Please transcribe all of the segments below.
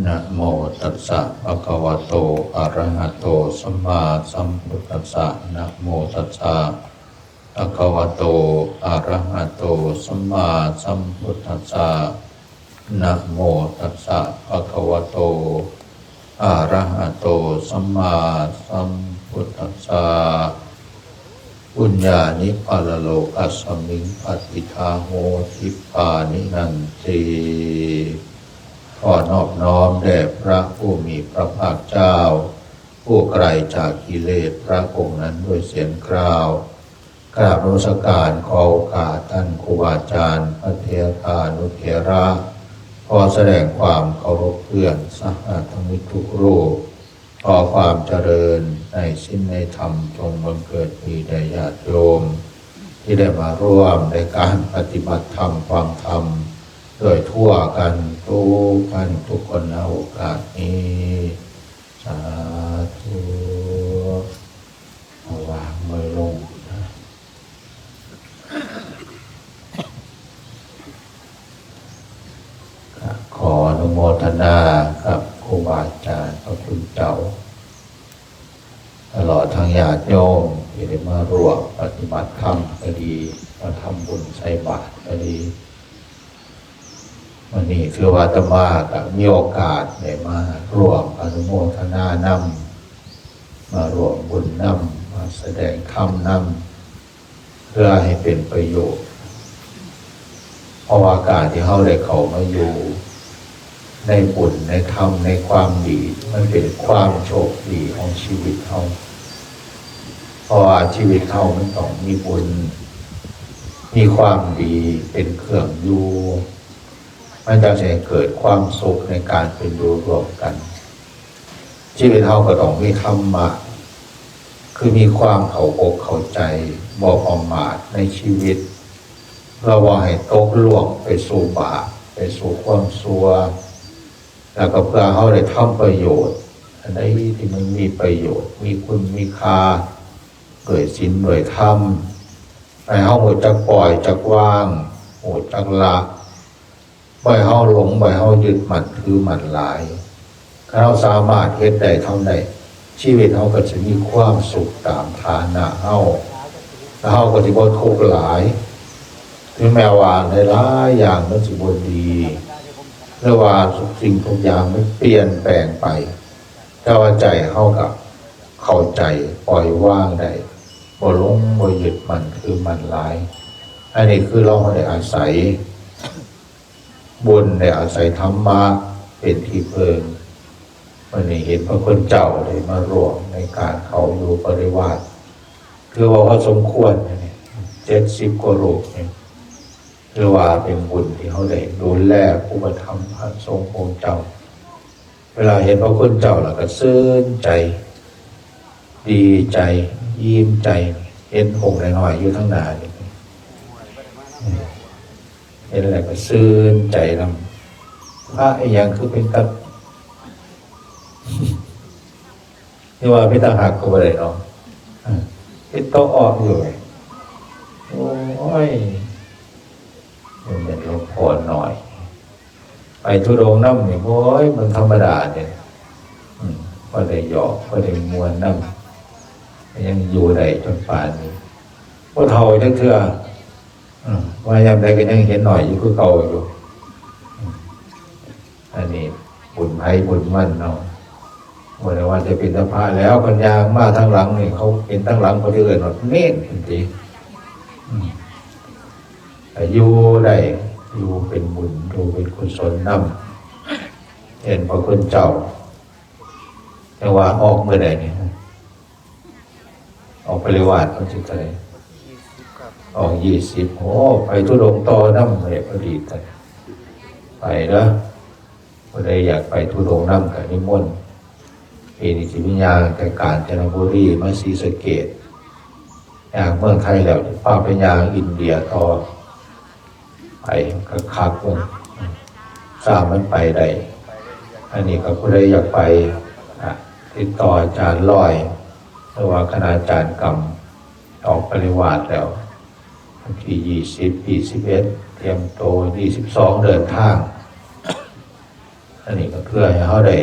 ນະໂມຕັດສະ ພະຄະວະໂຕ ອະຣະຫະໂຕ ສຳມາສຳພຸດທັດສະ ນະໂມຕັດສະ ພະຄະວະໂຕ ອະຣະຫະໂຕ ສຳມາສຳພຸດທັດສະ ນະໂມຕັດສະ ພະຄະວະໂຕ ອະຣະຫະໂຕ ສຳມາສຳພຸດທັດສະ ປຸນຍານິ ປະລະໂລກັດສະມິງ ປະຕິດຖາໂຫ ທິບປານິ ນັນຕິ. ຂໍນອບນ້ອມແດ່ພະຜູ້ມີພະພາກເຈົ້າ ຜູ້ໄກຈາກກິເລດ ພະອົງນັ້ນດ້ວຍສຽງກ່າວ. ກາບນະມັດສະການ ຂໍໂອກາດທ່ານຄູບາອາຈານ ພະເຖລານຸເຖລະ, ຂໍສະແດງຄວາມເຄົາລົບເພື່ອນສະຫະທຳມິກທຸກຮູບ. ຂໍຄວາມຈະເລີນໃນສິນໃນທຳ ຈົ່ງບັງເກີດມີແດ່ຍາດໂຍມ ທີ່ໄດ້ມາຮ່ວມໃນການປະຕິບັດທຳ ຟັງທຳ ໂດຍທົ່ວກັນທຸກທ່ານທຸກຄົນ ໃນໂອກາດນີ້. ສາທຸ. ເອົາວາງມືລົງນະ. ກະຂໍອະນຸໂມທະນາກັບຄູບາອາຈານ ພະຄຸນເຈົ້າ ຕະຫຼອດທັງຍາດໂຍມທີ່ໄດ້ມາຮ່ວມປະຕິບັດທຳກະດີ, ມາທຳບຸນໃສ່ບາດກະດີ. ມື້ນີ້ຖືວ່າອາດຕະມາກະມີໂອກາດໄດ້ມາຮ່ວມອະນຸໂມທະນານຳ, ມາຮ່ວມບຸນນຳ, ມາສະແດງທຳນຳ ເພື່ອໃຫ້ເປັນປະໂຫຍດ. ເພາະວ່າການທີ່ເຮົາໄດ້ເຂົ້າມາຢູ່ໃນບຸນ ໃນທຳ ໃນຄວາມດີ ມັນເປັນຄວາມໂຊກດີຂອງຊີວິດເຮົາ. ເພາະວ່າຊີວິດເຮົາມັນຕ້ອງມີບຸນ ມີຄວາມດີເປັນເຄື່ອງຢູ່ ມັນຈັ່ງຊິໃຫ້ເກີດຄວາມສຸກໃນການເປັນຢູ່ຮ່ວມກັນ. ຊີວິດເຮົາກໍຕ້ອງມີທຳມະ ຄືມີຄວາມເຂົ້າອົກເຂົ້າໃຈ, ບໍ່ປະໝາດໃນຊີວິດ, ເພື່ອບໍ່ໃຫ້ຕົກລ່ວງໄປສູ່ບາບ, ໄປສູ່ຄວາມຊົ່ວ, ແລ້ວກໍເພື່ອເຮົາໄດ້ທຳປະໂຫຍດ ອັນໃດທີ່ມັນມີປະໂຫຍດ, ມີຄຸນມີຄ່າ ດ້ວຍສິນດ້ວຍທຳ, ໃຫ້ເຮົາຮູ້ຈັກປ່ອຍຈັກວາງ, ຮູ້ຈັກລະ, ບໍ່ໃຫ້ເຮົາຫຼົງ, ບໍ່ໃຫ້ເຮົາຍຶດໝັ້ນຖືໝັ້ນຫຼາຍ. ຄັນເຮົາສາມາດເຮັດໄດ້, ທຳໄດ້, ຊີວິດເຮົາກໍຈະມີຄວາມສຸກຕາມຖານະເຮົາ, ແລະເຮົາກໍຈະບໍ່ທຸກຫຼາຍ. ເຖິງແມ້ວ່າຫຼາຍໆຢ່າງມັນຊິບໍ່ດີ ຫຼືວ່າທຸກສິ່ງທຸກຢ່າງມັນປ່ຽນແປງໄປ, ແຕ່ວ່າໃຈເຮົາກໍເຂົ້າໃຈ, ປ່ອຍວາງໄດ້, ບໍ່ຫຼົງ, ບໍ່ຍຶດໝັ້ນຖືໝັ້ນຫຼາຍ. ອັນນີ້ຄືເຮົາໄດ້ອາໄສບຸນ, ໄດ້ອາໄສທຳມະເປັນທີ່ເພິ່ງ. ມື້ນີ້ເຫັນພະຄຸນເຈົ້າໄດ້ມາຮ່ວມໃນການເຂົ້າຢູ່ປະລິວາດ ຖືວ່າພໍສົມຄວນ, ເຈັດສິບກວ່າຮູບນີ້ ຖືວ່າເປັນບຸນທີ່ເຮົາໄດ້ດູແລອຸປະຖຳພະສົງອົງເຈົ້າ. ເວລາເຫັນພະຄຸນເຈົ້າແລ້ວກໍຊື່ນໃຈ, ດີໃຈ, ອີ່ມໃຈ, ເຫັນອົງນ້ອຍໆຢູ່ທາງໜ້ານີ້, ເຫັນແລ້ວກໍຊື່ນໃຈນຳ. ພະອີ່ຫຍັງຄືເປັນຕາ ທີ່ວ່າເປັນຕາຮັກກໍບໍ່ໄດ້ເນາະ, ເຮັດຕໍ່ອອກຢູ່. ໂອ້ຍ ມັນແມ່ນຫຼວງພໍ່ນ້ອຍ ໄປທຸດົງນຳນີ້ ໂອ້ຍ ມັນທຳມະດາເດ້. ອືມ ພໍໄດ້ຢອກ ພໍໄດ້ມ່ວນນຳ ກໍຍັງຢູ່ໄດ້ຈົນປານນີ້ ບໍ່ເຖົ້າຈັກເທື່ອ. ອືມ ມາຍາມໃດກໍຍັງເຫັນນ້ອຍຢູ່ຄືເກົ່າຢູ່. ອືມ ອັນນີ້ບຸນໃຜບຸນມັນເນາະ. ບໍ່ໄດ້ວ່າຈະເປັນແຕ່ພະແລ້ວ, ຄັນຍ່າງມາທາງຫຼັງນີ້ ເຂົາເຫັນທາງຫຼັງ ເຂົາຈະເອີ້ນວ່າເນນພຸ້ນຕິ. ອືມ ກໍຢູ່ໄດ້, ຢູ່ເປັນບຸນ, ຢູ່ເປັນກຸສົນນຳ. ເຫັນພະຄຸນເຈົ້າ ແຕ່ວ່າອອກມື້ໃດນີ້? ອອກປະລິວາດວັນທີເທົ່າໃດ? ອອກຊາວ. ໂອ້ ໄປທຸດົງຕໍ່ນຳເລີຍ ພໍດີກັນ. ໄປເດີ ຜູ້ໃດຢາກໄປທຸດົງນຳກໍນິມົນ. ປີນີ້ຊິມີຍ່າງແຕ່ການຈະນະບູລີມາສີສະເກດ, ຍ່າງເມືອງໄທແລ້ວ ພາໄປຍ່າງອິນເດຍຕໍ່. ໄປຄັກໆເບິ່ງ ຖ້າມັນໄປໄດ້. ອັນນີ້ກໍຜູ້ໃດຢາກໄປ ອະ ຕິດຕໍ່ອາຈານລອຍ ຫຼືວ່າຄະນະອາຈານກຳ ອອກປະລິວາດແລ້ວ ວັນທີຊາວ ຊາວເອັດ ຕຽມໂຕ ຊາວສອງ ເດີນທາງ. ອັນນີ້ກໍເພື່ອໃຫ້ເຮົາໄດ້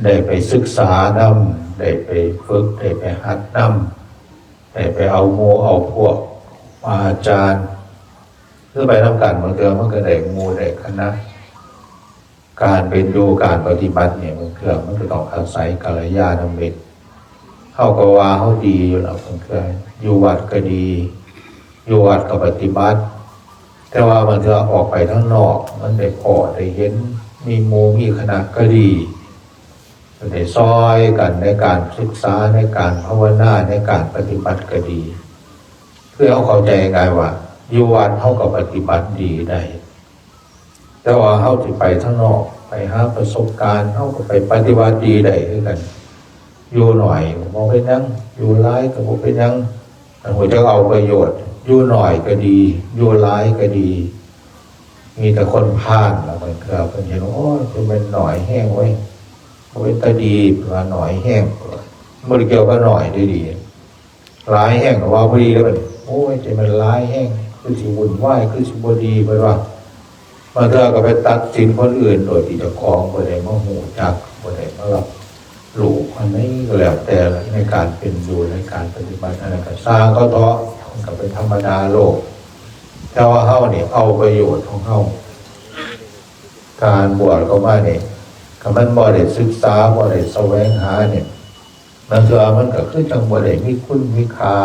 ໄດ້ໄປສຶກສານຳ, ໄດ້ໄປຝຶກ, ໄດ້ໄປຫັດນຳ, ໄດ້ໄປເອົາໝູ່ເອົາພວກ ເອົາອາຈານ ຄືໄປນຳກັນ, ບາງເທື່ອມັນກໍໄດ້ໝູ່ໄດ້ຄະນະ. ການເປັນຢູ່ ການປະຕິບັດນີ້ ບາງເທື່ອມັນກໍຕ້ອງອາໄສກັນລະຍານະມິດ. ເຮົາກໍວ່າເຮົາດີຢູ່ແລ້ວ, ບາງເທື່ອຢູ່ວັດກໍດີ, ຢູ່ວັດກໍປະຕິບັດ, ແຕ່ວ່າບາງເທື່ອອອກໄປທາງນອກ ມັນໄດ້ພໍ້ໄດ້ເຫັນ ມີໝູ່ມີຄະນະກໍດີ, ໄດ້ຊ່ອຍກັນໃນການສຶກສາ, ໃນການພາວະນາ, ໃນການປະຕິບັດກໍດີ. ຄືເຮົາເຂົ້າໃຈງ່າຍວ່າ ຢູ່ວັດເຮົາກໍປະຕິບັດດີໄດ້, ແຕ່ວ່າເຮົາຊິໄປທາງນອກ ໄປຫາປະສົບການ ເຮົາກໍໄປປະຕິບັດດີໄດ້ຄືກັນ. ຢູ່ໜ້ອຍກໍບໍ່ເປັນຫຍັງ, ຢູ່ຫຼາຍກໍບໍ່ເປັນຫຍັງ, ຄັນຮູ້ຈັກເອົາປະໂຫຍດ. ຢູ່ໜ້ອຍກໍດີ, ຢູ່ຫຼາຍກໍດີ. ມີແຕ່ຄົນພານລະ ບາງເທື່ອເພິ່ນເຫັນ ໂອ້ຍ ຄືແມ່ນໜ້ອຍແຮງເວີຍ, ບໍ່ເປັນຕາດີ, ເພິ່ນວ່າໜ້ອຍແຮງ, ເພິ່ນວ່າ ບໍ່ໄດ້ກ່ຽວກັບໜ້ອຍເດ້ ດີ. ຫຼາຍແຮງກໍວ່າບໍ່ດີແລ້ວບັດນີ້. ໂອ້ຍ ຈະແມ່ນຫຼາຍແຮງ ຄືຊິວຸ່ນວາຍ ຄືຊິບໍ່ດີ ເພິ່ນວ່າ. ບາງເທື່ອກໍໄປຕັດສິນຄົນອື່ນໂດຍທີ່ເຈົ້າຂອງບໍ່ໄດ້ມາຮູ້ຈັກ ບໍ່ໄດ້ມາຮັບຮູ້ອັນໃດກໍແລ້ວແຕ່ລະ ໃນການເປັນຢູ່ ໃນການປະຕິບັດ ອັນນັ້ນກໍຊ່າງເຂົາເຖາະ ມັນກໍເປັນທຳມະດາໂລກ. ແຕ່ວ່າເຮົານີ້ເອົາປະໂຫຍດຂອງເຮົາ ການບວດເຂົ້າມານີ້ ຄັນມັນບໍ່ໄດ້ສຶກສາ ບໍ່ໄດ້ສະແຫວງຫານີ້ ບາງເທື່ອມັນກໍຄືຈັ່ງບໍ່ໄດ້ມີຄຸນມີຄ່າ,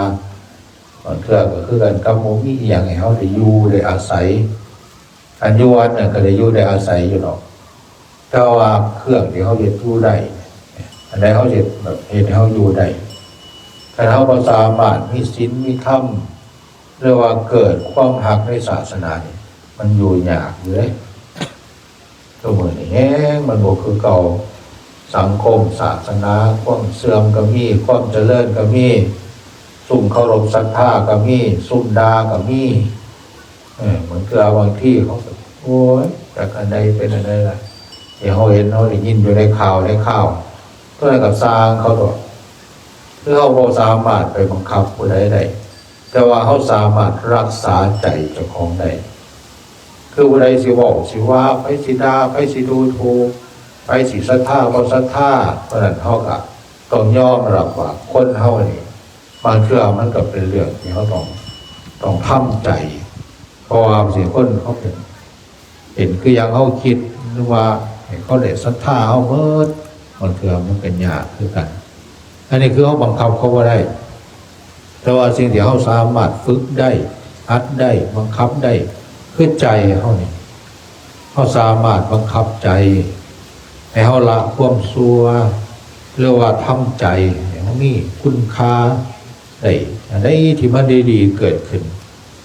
ບາງເທື່ອກໍຄືກັນກັບບໍ່ມີອີ່ຫຍັງໃຫ້ເຮົາໄດ້ຢູ່ໄດ້ອາໄສ. ອັນຢູ່ວັດນັ້ນກໍໄດ້ຢູ່ໄດ້ອາໄສຢູ່ດອກ, ແຕ່ວ່າເຄື່ອງທີ່ເຮົາເຮັດຢູ່ໄດ້ ອັນໃດເຮົາເຮັດແບບເຮັດໃຫ້ເຮົາຢູ່ໄດ້. ຄັນເຮົາບໍ່ສາມາດມີສິນມີທຳ ຫຼືວ່າເກີດຄວາມຮັກໃນສາສະໜານີ້ ມັນຢູ່ຍາກຢູ່ເດ້. ທຸກມື້ນີ້ແຮງມັນບໍ່ຄືເກົ່າ, ສັງຄົມສາສະໜາ ຄວາມເສື່ອມກໍມີ, ຄວາມຈະເລີນກໍມີ, ຊຸມເຄົາລົບສັດທາກໍມີ, ຊຸມດ່າກໍມີ. ເອີ ບາງເທື່ອບາງທີເຂົາກໍ ໂອ້ຍ ຈັກອັນໃດເປັນອັນໃດລະ ທີ່ເຮົາເຫັນເຮົາໄດ້ຍິນຢູ່ໃນຂ່າວໃນຂ່າວ, ໂຕນັ້ນກໍຊ່າງເຂົາເຖາະ. ຄືເຮົາບໍ່ສາມາດໄປບັງຄັບຜູ້ໃດໄດ້, ແຕ່ວ່າເຮົາສາມາດຮັກສາໃຈເຈົ້າຂອງໄດ້. ຄືຜູ້ໃດຊິເວົ້າຊິວ່າ, ໃຜຊິດ່າ, ໃຜຊິດູຖູກ, ໃຜຊິສັດທາບໍ່ສັດທາ, ເພາະນັ້ນເຮົາກໍຕ້ອງຍອມຮັບວ່າຄົນເຮົານີ້ ບາງເທື່ອມັນກໍເປັນເລື່ອງທີ່ເຮົາຕ້ອງ, ຕ້ອງທຳໃຈ, ເພາະວ່າບາງທີຄົນເຂົາເປັນ ເປັນຄືຢ່າງເຮົາຄິດ ຫຼືວ່າໃຫ້ເຂົາໄດ້ສັດທາເຮົາເໝິດ, ບາງເທື່ອມັນກໍຍາກຄືກັນ. ອັນນີ້ຄືເຮົາບັງຄັບເຂົາບໍ່ໄດ້, ແຕ່ວ່າສິ່ງທີ່ເຮົາສາມາດຝຶກໄດ້, ຫັດໄດ້, ບັງຄັບໄດ້ ຄືໃຈເຮົານີ້. ເຮົາສາມາດບັງຄັບໃຈໃຫ້ເຮົາລະຄວາມຊົ່ວ ຫຼືວ່າທຳໃຈໃຫ້ເຮົາມີຄຸນຄ່າໄດ້. ອັນໃດທີ່ມັນດີໆເກີດຂຶ້ນ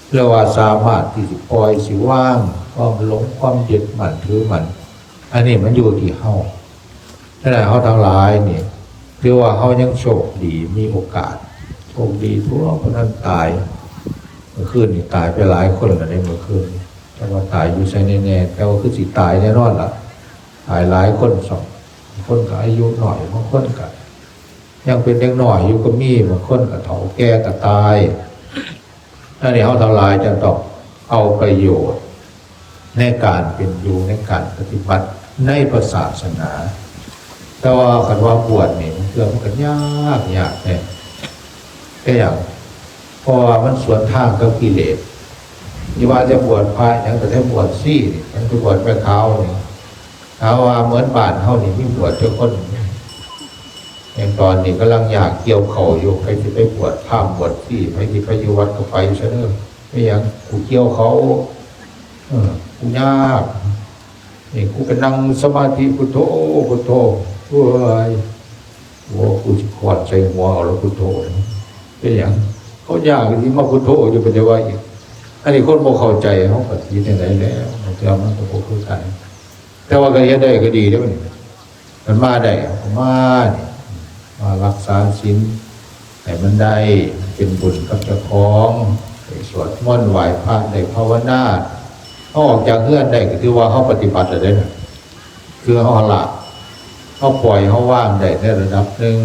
ເອີ້ນວ່າສາມາດທີ່ຊິປ່ອຍຊິວາງຄວາມຫຼົງຄວາມຍຶດໝັ້ນຖືໝັ້ນ, ອັນນີ້ມັນຢູ່ທີ່ເຮົາ. ສະນັ້ນເຮົາທັງຫຼາຍນີ້ ຖືວ່າເຮົາຍັງໂຊກດີມີໂອກາດ, ໂຊກດີຕົວະບໍ່ທັນຕາຍ. ມື້ຄືນນີ້ຕາຍໄປຫຼາຍຄົນແລ້ວເດ້, ມື້ຄືນນີ້ ຈັກວ່າຕາຍຢູ່ໃສແນ່ໆ, ແຕ່ວ່າຄືຊິຕາຍແນ່ນອນລະ, ຕາຍຫຼາຍຄົນຊ້ຳ. ບາງຄົນກໍອາຍຸນ້ອຍ, ບາງຄົນກໍຍັງເປັນເດັກນ້ອຍຢູ່ກໍມີ, ບາງຄົນກໍເຖົ້າແກ່ກໍຕາຍ. ອັນນີ້ເຮົາທັງຫຼາຍຈະຕ້ອງເອົາປະໂຫຍດໃນການເປັນຢູ່ ໃນການປະຕິບັດໃນພະສາສະໜາ. ແຕ່ວ່າຄັນວ່າບວດນີ້ ບາງເທື່ອມັນກໍຍາກ, ຍາກແທ້. ເປັນຫຍັງ? ເພາະວ່າມັນສວນທາງກັບກິເລດ. ຢ່າວ່າແຕ່ບວດພະຫຍັງ, ແຕ່ບວດຊີນີ້, ແຕ່ບວດແມ່ຂາວນີ້, ຖ້າວ່າເໝືອນບ້ານເຮົານີ້ ມີບວດຈັກຄົນ? ຢ່າງຕອນນີ້ກຳລັງຍາກກ່ຽວເຂົ້າຢູ່, ໃຜຊິໄປບວດພາມບວດຊີ, ໃຜຊິໄປຢູ່ວັດກໍໄປຊະເດີ. ເປັນຫຍັງ? ກູກ່ຽວເຂົ້າ, ເອີ, ກູຍາກ. ນີ້ກູໄປນັ່ງສະມາທິ ພຸດໂທ ພຸດໂທ, ໂອ້ຍ, ໂອ້, ກູຊິຄວດໃສ່ຫົວເອົາລະ ພຸດໂທ. ເປັນຫຍັງ? ເຂົາຢາກຊິມາພຸດໂທຢູ່ ປະເດວາອີກ. ອັນນີ້ຄົນບໍ່ເຂົ້າໃຈ, ເຮົາກໍຊິເຮັດຈັ່ງໃດແລ້ວ? ບາງເທື່ອມັນກໍບໍ່ຄືກັນ. ແຕ່ວ່າກໍເຮັດໄດ້ກໍດີເດ້ບັດນີ້. ມັນມາໄດ້ ເຮົາກໍມານີ້, ມາຮັກສາສິນໃຫ້ມັນໄດ້, ເປັນບຸນກັບເຈົ້າຂອງ, ໄປສວດມົນໄຫວ້ພະ, ໄດ້ພາວະນາ. ເຮົາອອກຈາກເຮືອນໄດ້ ກໍຖືວ່າເຮົາປະຕິບັດແລ້ວເດ້. ຄືເຮົາລະ, ເຮົາປ່ອຍ, ເຮົາວາງໄດ້ໃນລະດັບໜຶ່ງ.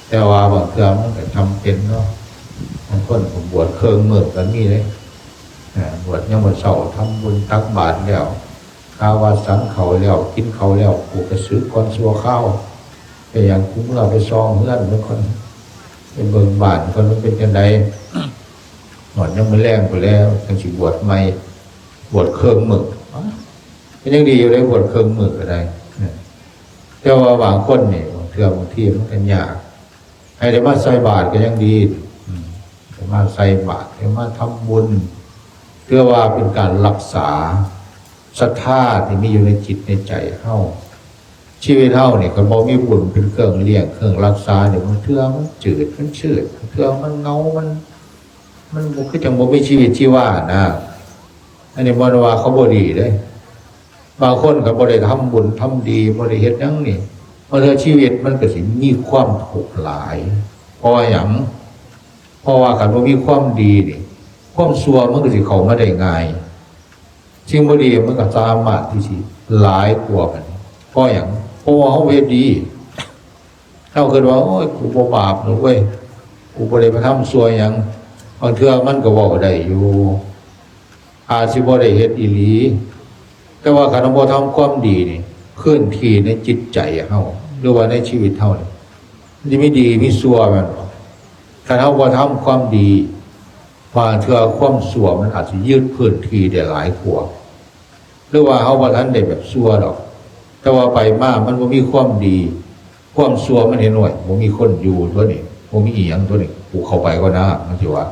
ແຕ່ວ່າບາງເທື່ອມັນກໍຈຳເປັນເນາະ, ບາງຄົນກໍບວດເຄິ່ງມື້ກໍມີເດ້. ອາ, ບວດຍາມມື້ເຊົ້າ, ທຳບຸນ, ຕັກບາດແລ້ວ, ເ ຖ້າວ່າສັນເຂົ້າແລ້ວ ກິນເຂົ້າແລ້ວ ກູກະສຶກກ່ອນຊົ່ວຄາວ. ເປັນຫຍັງ? ກູເມືອໄປສ່ອງເຮືອນມັນກ່ອນ ໄປເບິ່ງບ້ານມັນກ່ອນ ມັນເປັນຈັ່ງໃດ. ຮອດຍາມມື້ແລງພຸ້ນແລ້ວ ຈັ່ງຊິບວດໃໝ່ ບວດເຄິ່ງມື້. ເປັນຫຍັງ? ດີຢູ່ເດ້ ບວດເຄິ່ງມື້ກໍໄດ້. ແຕ່ວ່າບາງຄົນນີ້ ບາງເທື່ອບາງທີມັນກໍຍາກ. ໃຫ້ໄດ້ມາໃສ່ບາດກໍຍັງດີ ອືມ ໄດ້ມາໃສ່ບາດ ໄດ້ມາທຳບຸນ ເພື່ອວ່າເປັນການຮັກສາສັດທາທີ່ມີຢູ່ໃນຈິດໃນໃຈເຮົາ. ຊີວິດເຮົານີ້ ຄັນບໍ່ມີບຸນເປັນເຄື່ອງລ້ຽງ ເຄື່ອງຮັກສານີ້ ບາງເທື່ອມັນຈືດ ມັນຊືດ ບາງເທື່ອມັນເຫງົາ ມັນ ມັນບໍ່ ຄືຈັ່ງບໍ່ມີຊີວິດຊີວານະ. ອັນນີ້ບໍ່ໄດ້ວ່າເຂົາບໍ່ດີເດ້. ບາງຄົນກໍບໍ່ໄດ້ທຳບຸນທຳດີ ບໍ່ໄດ້ເຮັດຫຍັງນີ້ ບາງເທື່ອຊີວິດມັນກໍຊິມີຄວາມທຸກຫຼາຍ. ເພາະຫຍັງ? ເພາະວ່າຄັນບໍ່ມີຄວາມດີນີ້ ຄວາມຊົ່ວມັນກໍຊິເຂົ້າມາໄດ້ງ່າຍ. ສິ່ງບໍ່ດີມັນກໍສາມາດທີ່ຊິຫຼາຍກວ່າກັນ. ເພາະຫຍັງ? ເພາະວ່າເຮົາເຮັດດີ. ເຮົາຄິດວ່າ ໂອ້ຍ ກູບໍ່ບາບດອກເວີຍ ກູບໍ່ໄດ້ໄປທຳຊົ່ວຫຍັງ. ບາງເທື່ອມັນກໍເວົ້າໄດ້ຢູ່ ອາດຊິບໍ່ໄດ້ເຮັດອີ່ຫຼີ, ແຕ່ວ່າຄັນເຮົາບໍ່ທຳຄວາມດີນີ້ ພື້ນທີ່ໃນຈິດໃຈເຮົາ ຫຼືວ່າໃນຊີວິດເຮົານີ້ ມັນຈະມີດີມີຊົ່ວແມ່ນບໍ່? ຄັນເຮົາບໍ່ທຳຄວາມດີ ບາງເທື່ອຄວາມຊົ່ວມັນອາດຊິຍຶດພື້ນທີ່ໄດ້ຫຼາຍກວ່າ. ຫຼືວ່າເຮົາບໍ່ທັນໄດ້ແບບຊົ່ວດອກ ແຕ່ວ່າໄປມາມັນບໍ່ມີຄວາມດີ ຄວາມຊົ່ວມັນເຫັນ ໂອ້ຍ ບໍ່ມີຄົນຢູ່ຕົວນີ້ ບໍ່ມີອີ່ຫຍັງຕົວນີ້ ກູເຂົ້າໄປກ່ອນນາ ມັນຊິວ່າ.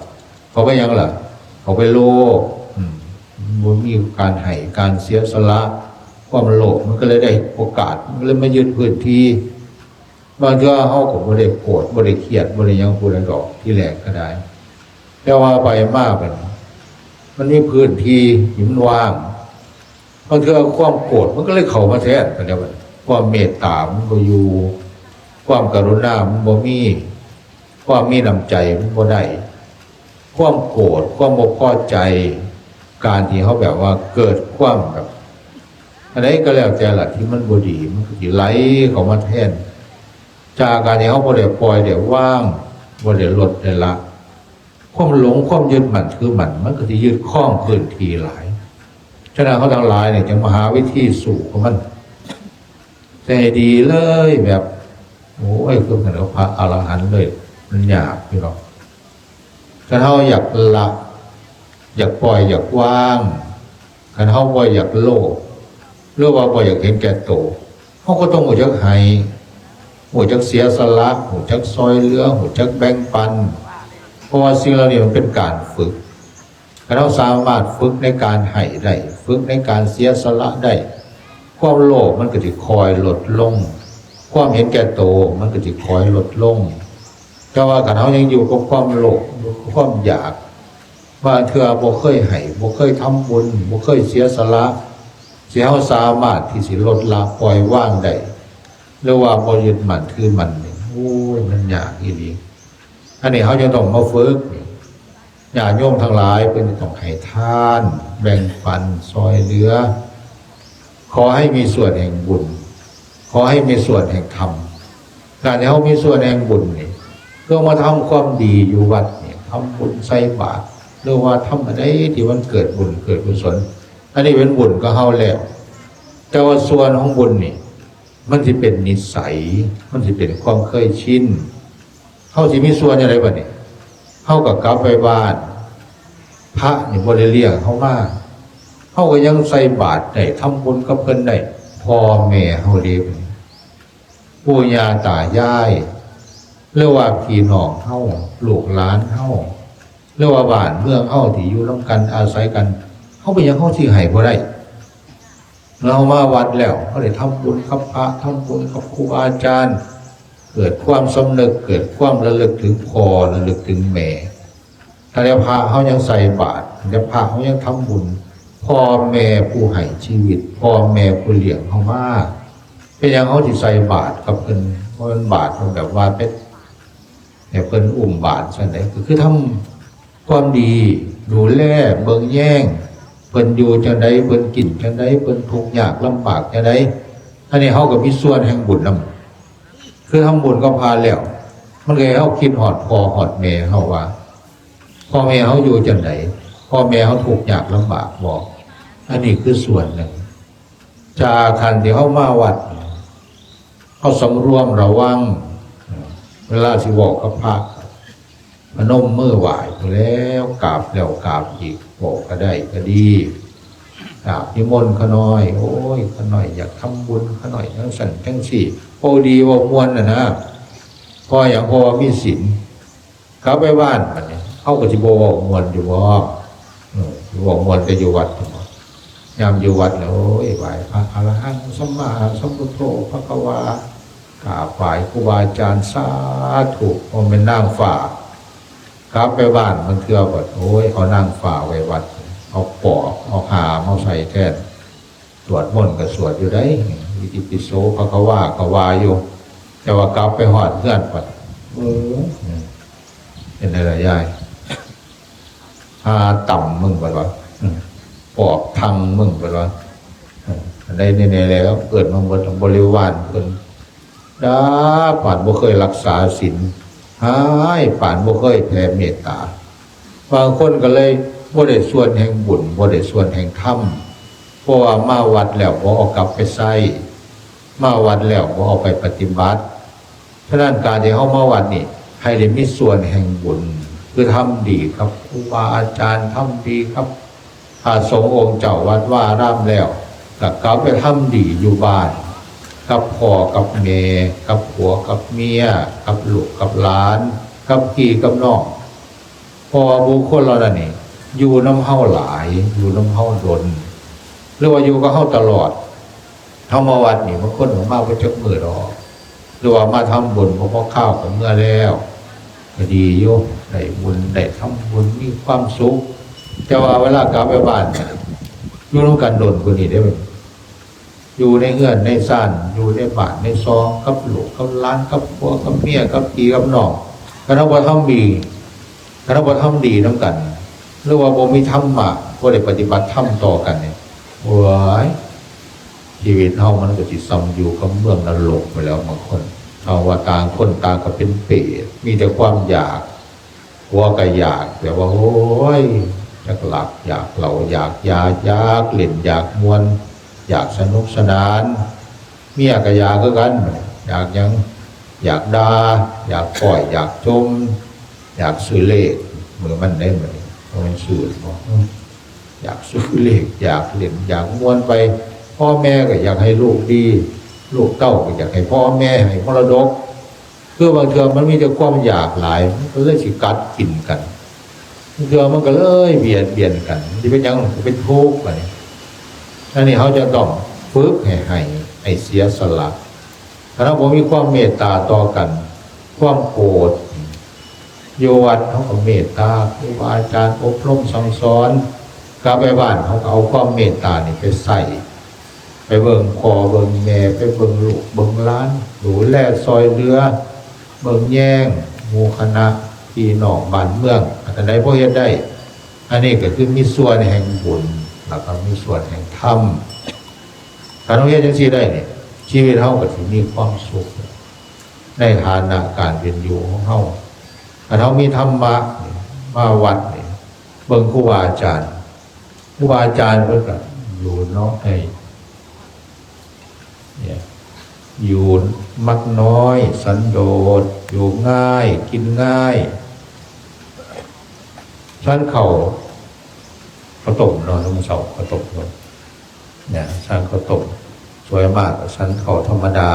ເຂົ້າໄປຫຍັງລະ? ເຂົ້າໄປໂລບ ອືມ ບໍ່ມີການໃຫ້ ການເສຍສະຫຼະ ຄວາມໂລບມັນກໍເລີຍໄດ້ໂອກາດ ມັນກໍເລີຍມາຍຶດພື້ນທີ່. ບາງເທື່ອເຮົາກໍບໍ່ໄດ້ໂກດ ບໍ່ໄດ້ຄຽດ ບໍ່ໄດ້ຫຍັງຜູ້ໃດດອກ ທີແລກກໍໄດ້ ແຕ່ວ່າໄປມາບັດນີ້ ມັນມີພື້ນທີ່ທີ່ມັນວ່າງ. ບາງເທື່ອຄວາມໂກດມັນກໍເລີຍເຂົ້າມາແທນ ກໍແນວນັ້ນ. ຄວາມເມດຕາມັນບໍ່ຢູ່ ຄວາມກະລຸນາມັນບໍ່ມີ ຄວາມມີນ້ຳໃຈມັນບໍ່ໄດ້. ຄວາມໂກດ ຄວາມບໍ່ພໍໃຈ ການທີ່ເຮົາແບບວ່າເກີດຄວາມແບບ ອັນໃດກໍແລ້ວແຕ່ລະທີ່ມັນບໍ່ດີ ມັນກໍຊິໄຫຼເຂົ້າມາແທນ ຈາກການທີ່ເຮົາບໍ່ໄດ້ປ່ອຍໄດ້ວາງ ບໍ່ໄດ້ລົດໄດ້ລະ ຄວາມຫຼົງ ຄວາມຍຶດໝັ້ນຖືໝັ້ນ ມັນກໍຊິຍຶດຄອງພື້ນທີ່ຫຼາຍ. ສະນັ້ນ ເຮົາທັງຫຼາຍນີ້ຈຶ່ງມາຫາວິທີສູ້ກັບມັນ ໃຫ້ດີເລີຍ ແບບ ໂອ້ຍ ຄືກັນກັບພະອະລະຫັນເລີຍ ມັນຍາກຢູ່ດອກ. ຄັນເຮົາຢາກລະ ຢາກປ່ອຍ ຢາກວາງ ຄັນເຮົາບໍ່ຢາກໂລບ ຫຼືວ່າບໍ່ຢາກເຫັນແກ່ໂຕ ເຮົາກໍຕ້ອງຮູ້ຈັກໃຫ້ ຮູ້ຈັກເສຍສະຫຼະ ຮູ້ຈັກຊ່ອຍເຫຼືອ ຮູ້ຈັກແບ່ງປັນ ເພາະວ່າສິ່ງເຫຼົ່ານີ້ມັນເປັນການຝຶກ. ຄັນເຮົາສາມາດຝຶກໃນການໃຫ້ໄດ້ ຝຶກໃນການເສຍສະຫຼະໄດ້ ຄວາມໂລບມັນກໍຊິຄ່ອຍລົດລົງ ຄວາມເຫັນແກ່ໂຕມັນກໍຊິຄ່ອຍລົດລົງ. ແຕ່ວ່າຄັນເຮົາຍັງຢູ່ກັບຄວາມໂລບ ຢູ່ກັບຄວາມຢາກ ບາງເທື່ອບໍ່ເຄີຍໃຫ້ ບໍ່ເຄີຍທຳບຸນ ບໍ່ເຄີຍເສຍສະຫຼະ ຊິເຮົາສາມາດທີ່ຊິລົດລະປ່ອຍວາງໄດ້ ຫຼືວ່າບໍ່ຍຶດໝັ້ນຖືໝັ້ນນີ້ ໂອ້ຍ ມັນຍາກອີ່ຫຼີ. ອັນນີ້ເຮົາຈະຕ້ອງມາຝຶກນີ້ ຍາດໂຍມທັງຫຼາຍເພິ່ນຈະຕ້ອງໃຫ້ທານ ແບ່ງປັນ ຊ່ອຍເຫຼືອ. ຂໍໃຫ້ມີສ່ວນແຫ່ງບຸນ ຂໍໃຫ້ມີສ່ວນແຫ່ງທຳ. ການທີ່ເຮົາມີສ່ວນແຫ່ງບຸນນີ້ ຄືເຮົາມາທຳຄວາມດີຢູ່ວັດນີ້ ທຳບຸນໃສ່ບາດ ຫຼືວ່າທຳອັນໃດທີ່ມັນເກີດບຸນເກີດກຸສົນ ອັນນີ້ເປັນບຸນຂອງເຮົາແລ້ວ. ແຕ່ວ່າສ່ວນຂອງບຸນນີ້ ມັນຊິເປັນນິໄສ ມັນຊິເປັນຄວາມເຄີຍຊິນ. ເຮົາຊິມີສ່ວນຈັ່ງໃດບັດນີ້? ເຮົາກໍກັບໄປບ້ານ ພະນີ້ບໍ່ໄດ້ລ້ຽງເຮົາມາ ເຮົາກໍຍັງໃສ່ບາດໄດ້ ທຳບຸນກັບເພິ່ນໄດ້ ພໍ່ແມ່ເຮົາເດ້ ປູ່ຍ່າຕາຍາຍ ຫຼືວ່າພີ່ນ້ອງເຮົາ ລູກຫຼານເຮົາ ຫຼືວ່າບ້ານເມືອງເຮົາທີ່ຢູ່ນຳກັນອາໄສກັນ ເຮົາເປັນຫຍັງເຮົາຊິໃຫ້ບໍ່ໄດ້? ເມື່ອເຮົາມາວັດແລ້ວ ເຮົາໄດ້ທຳບຸນກັບພະ ທຳບຸນກັບຄູບາອາຈານ ເກີດຄວາມສຳນຶກ ເກີດຄວາມລະລຶກເຖິງພໍ່ ລະລຶກເຖິງແມ່. ຖ້າແຕ່ພະເຮົາຍັງໃສ່ບາດ ຖ້າແຕ່ພະເຮົາຍັງທຳບຸນ ພໍ່ແມ່ຜູ້ໃຫ້ຊີວິດ ພໍ່ແມ່ຜູ້ລ້ຽງເຮົາມາ ເປັນຫຍັງເຮົາຊິໃສ່ບາດກັບເພິ່ນ? ບໍ່ແມ່ນບາດແບບວ່າເປັນ ໃຫ້ເພິ່ນອຸ້ມບາດຊັ້ນໃດ ກໍຄືທຳຄວາມດີ ດູແລເບິ່ງແຍງ ເພິ່ນຢູ່ຈັ່ງໃດ ເພິ່ນກິນຈັ່ງໃດ ເພິ່ນທຸກຍາກລຳບາກຈັ່ງໃດ. ອັນນີ້ເຮົາກໍມີສ່ວນແຫ່ງບຸນນຳ ຄືທຳບຸນກັບພະແລ້ວ ມັນກໍໃຫ້ເຮົາຄິດຮອດພໍ່ຮອດແມ່ເຮົາວ່າ ພໍ່ແມ່ເຮົາຢູ່ຈັ່ງໃດ ພໍ່ແມ່ເຮົາທຸກຍາກລຳບາກບໍ່? ອັນນີ້ຄືສ່ວນໜຶ່ງ. ຈາກຄັນທີ່ເຮົາມາວັດ ເຮົາສຳລວມລະວັງ ເວລາຊິເວົ້າກັບພະ ພະນົມມືໄຫວ້ພຸ້ນແລ້ວ ກາບແລ້ວກາບອີກ ເວົ້າກະໄດ້ກະດີ ກາບນິມົນຂະນ້ອຍ ໂອ້ຍ ຂະນ້ອຍຢາກທຳບຸນ ຂະນ້ອຍຈັ່ງຊັ້ນຈັ່ງຊີ້ ເວົ້າດີເວົ້າມ່ວນຫັ້ນນະ ເພາະຫຍັງ? ເພາະວ່າມີສິນ. ກັບໄປບ້ານບັດນີ້ ເຮົາກໍຊິບໍ່ເວົ້າມ່ວນຢູ່ບໍ່? ເອີ ຊິເວົ້າມ່ວນແຕ່ຢູ່ວັດພຸ້ນບໍ? ຍາມຢູ່ວັດແລ້ວ ໂອ້ຍ ໄຫວ້ພະອະລະຫັງສຳມາສຳພຸດໂທພະຄະວາ ກາບໄຫວ້ຄູບາອາຈານ ສາທຸ ບໍ່ແມ່ນນາງຟ້າ. ກັບໄປບ້ານບາງເທື່ອບັດ ໂອ້ຍ ເອົານາງຟ້າໄວ້ວັດ ເອົາປອບ ເອົາຫາມເອົາໃສ່ແທນ. ສວດມົນກໍສວດຢູ່ໃດ໋ ອິຕິປິໂສພະຄະວາກໍວ່າຢູ່ ແຕ່ວ່າກັບໄປຮອດເຮືອນບັດ ໂອ້ ເປັນໄດລະຍາຍ ຫາຕຳມຶງ ເພິ່ນວ່າ ປອບທັງມຶງ ເພິ່ນວ່າ ອັນໃດແນ່ໆແລ້ວ ເອີ້ນມາໝົດ ບໍລິວານເພິ່ນ ດາປານບໍ່ເຄີຍລັກສາສິນ ຮ້າຍປານບໍ່ເຄີຍແຜ່ເມດຕາ. ບາງຄົນກໍເລີຍບໍ່ໄດ້ສ່ວນແຫ່ງບຸນ ບໍ່ໄດ້ສ່ວນແຫ່ງທຳ ເພາະວ່າມາວັດແລ້ວບໍ່ເອົາກັບໄປໃຊ້ ມາວັດແລ້ວບໍ່ເອົາໄປປະຕິບັດ. ສະນັ້ນ ການທີ່ເຮົາມາວັດນີ້ ໃຫ້ໄດ້ມີສ່ວນແຫ່ງບຸນ ຄືທຳດີກັບຄູບາອາຈານ ທຳດີກັບ ພະສົງອົງເຈົ້າວັດວາອາຣາມແລ້ວ ກໍກັບໄປທຳດີຢູ່ບ້ານ ກັບພໍ່ກັບແມ່ ກັບຜົວກັບເມຍ ກັບລູກກັບຫຼານ ກັບພີ່ກັບນ້ອງ ເພາະວ່າບຸກຄົນເຫຼົ່ານັ້ນນີ້ ຢູ່ນຳເຮົາຫຼາຍ ຢູ່ນຳເຮົາດົນ ຫຼືວ່າຢູ່ກັບເຮົາຕະຫຼອດ. ເຮົາມາວັດນີ້ ບາງຄົນກໍມາບໍ່ຈັກມື້ດອກ ຫຼືວ່າມາທຳບຸນບໍ່ພໍຄາວກໍເມືອແລ້ວ ກໍດີຢູ່ ໄດ້ບຸນໄດ້ທຳບຸນມີຄວາມສຸກ. ແຕ່ວ່າເວລາກັບໄປບ້ານ ຢູ່ນຳກັນດົນກວ່ານີ້ເດ້ ຢູ່ໃນເຮືອນໃນຊານ ຢູ່ໃນບ້ານໃນຊ່ອງ ກັບລູກກັບຫຼານ ກັບຜົວກັບເມຍ ກັບພີ່ກັບນ້ອງ ຄັນເຮົາບໍ່ທຳດີ ຄັນເຮົາບໍ່ທຳດີນຳກັນ ຫຼືວ່າບໍ່ມີທຳມະ ບໍ່ໄດ້ປະຕິບັດທຳຕໍ່ກັນນີ້ ໂອ້ຍ ຊີວິດເຮົາມັນກໍຊິສ່ຳຢູ່ກັບເມືອງນະລົກໄປແລ້ວ. ບາງຄົນເຮົາວ່າຕ່າງຄົນຕ່າງກໍເປັນເປດ ມີແຕ່ຄວາມຢາກ ຜົວກໍຢາກ ແບບວ່າ ໂອ້ຍ ຈັກລັກ ຢາກເຫຼົ້າ ຢາກຢາ ຢາກຫຼິ້ນ ຢາກມ່ວນ ຢາກສະໜຸກສະໜານ. ເມຍກໍຢາກຄືກັນ ຢາກຫຍັງ? ຢາກດ່າ ຢາກປ້ອຍ ຢາກຈົ່ມ ຢາກຊື້ເລກ ມື້ມັນໄດ້ມື້ນີ້ ບໍ່ແມ່ນຊື້ບໍ? ຢາກຊື້ເລກ ຢາກຫຼິ້ນ ຢາກມ່ວນໄປ. ພໍ່ແມ່ກໍຢາກໃຫ້ລູກດີ ລູກເຕົ້າກໍຢາກໃຫ້ພໍ່ແມ່ໃຫ້ມໍລະດົກ. ຄືບາງເທື່ອມັນມີແຕ່ຄວາມຢາກຫຼາຍ ມັນກໍເລີຍຊິກັດກິນກັນ ບາງເທື່ອມັນກໍເລີຍບຽດບຽນກັນ ມັນຊິເປັນຫຍັງ? ມັນກໍເປັນທຸກ. ອັນນີ້ ອັນນີ້ເຮົາຈະຕ້ອງຝຶກໃຫ້ ໃຫ້ ໃຫ້ເສຍສະຫຼະ. ຖ້າເຮົາບໍ່ມີຄວາມເມດຕາຕໍ່ກັນ ຄວາມໂກດ ຢູ່ວັດເຮົາກໍເມດຕາ ຄູບາອາຈານອົບຮົມສັ່ງສອນ ກັບໄປບ້ານເຮົາກໍເອົາຄວາມເມດຕານີ້ໄປໃຊ້ ໄປເບິ່ງພໍ່ເບິ່ງແມ່ ໄປເບິ່ງລູກເບິ່ງຫຼານ ດູແລຊ່ອຍເຫຼືອ ເບິ່ງແຍງໝູ່ຄະນະ ພີ່ນ້ອງບ້ານເມືອງ ອັນໃດພໍເຮັດໄດ້ ອັນນີ້ກໍຄືມີສ່ວນແຫ່ງບຸນ ແລ້ວກໍມີສ່ວນແຫ່ງທຳ. ຖ້າເຮົາເຮັດຈັ່ງຊີ້ໄດ້ນີ້ ຊີວິດເຮົາກໍຊິມີຄວາມສຸກໃນຖານະການເປັນຢູ່ຂອງເຮົາ. ຖ້າເຮົາມີທຳມະ ມາວັດນີ້ ເບິ່ງຄູບາອາຈານ ຄູບາອາຈານເພິ່ນກໍຢູ່ເນາະ ໃຫ້ ຢູ່ມັກນ້ອຍ ສັນໂດດ ຢູ່ງ່າຍ ກິນງ່າຍ ສັນເຂົ້າ ເຂົ້າຕົ້ມເນາະ ຍາມເຊົ້າເຂົ້າຕົ້ມເນາະ ນະ ສັນເຂົ້າຕົ້ມ ສວຍມາກກໍສັນເຂົ້າທຳມະດາ